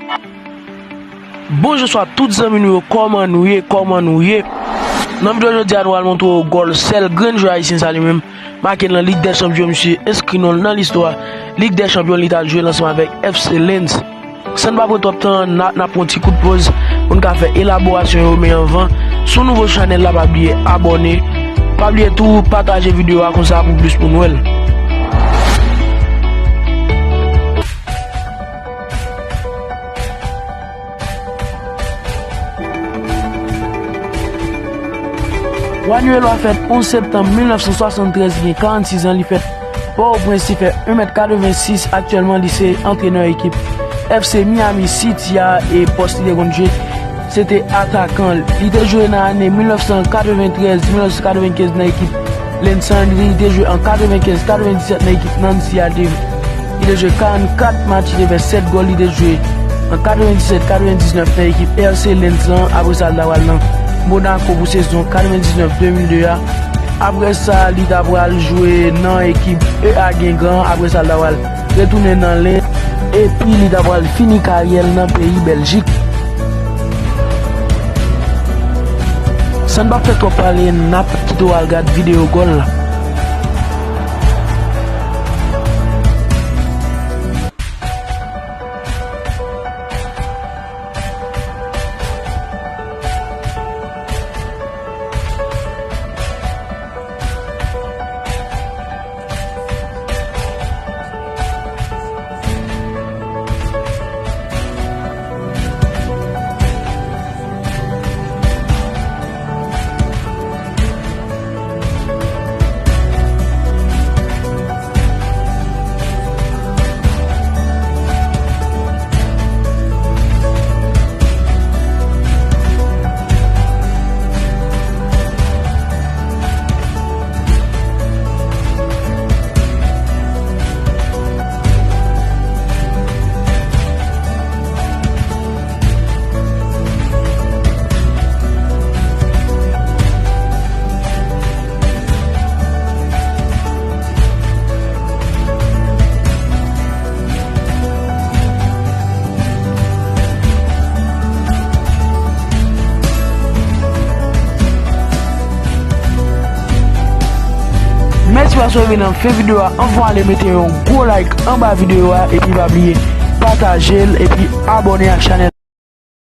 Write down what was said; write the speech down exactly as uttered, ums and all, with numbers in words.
Bonjou, bonswa tout zanmi nou yo, kòman nou ye, kòman nou ye? Nan videyo jodi a, nou al montre w gòl sèl grenn jwè ayisyen sa li menm make nan Lig dè Chanpyon, misye enskri non l nan listwa Lig dè Chanpyon li t al jwe l ansanm avèk F C Lens. San n pa pran twòp tan, n a, n ap pran yon ti kout poz pou n ka fè elaborasyon yo, men anvan, si w nouvo sou chanèl la, pa bliye abòne, pa bliye tou pataje videyo a konsa pou plis moun wè l. Juanuelo a fèt onz septanm mil nèf san swasanntrèz, li gen karannsis zan, li fèt Pòtoprens, li fè en mèt katrevensis, aktyèlman li se antrenè ekip F C Miami City a, e pòs li te konn jwe, se te atakan. Li te jwe nan ane mil nèf san katreventrèz, mil nèf san katrevenkenz nan ekip Lens lan, li te jwe an katrevenkenz, katrevendisèt nan ekip Nancy a, li te jwe karannkat match, li te fè sèt gòl, li te jwe an katrevendisèt, katrevendiznèf nan ekip R C Lens lan, apre sa l ta pral nan Monaco pou sezon katrevendiznèf de mil de a. Apre sa, li ta pral jwe nan ekip E A Guingamp, apre sa l ta pral retounen nan Lens, epi li ta pral fini karyè l nan peyi Bèljik. San n pa fè twòp pale, n ap kite w al gad videyo gòl la. Mèsi paske w rive nan fen videyo a. Anvan w ale, mete yon gwo like anba videyo a, epi pa bliye pataje l epi abòne ak chanèl.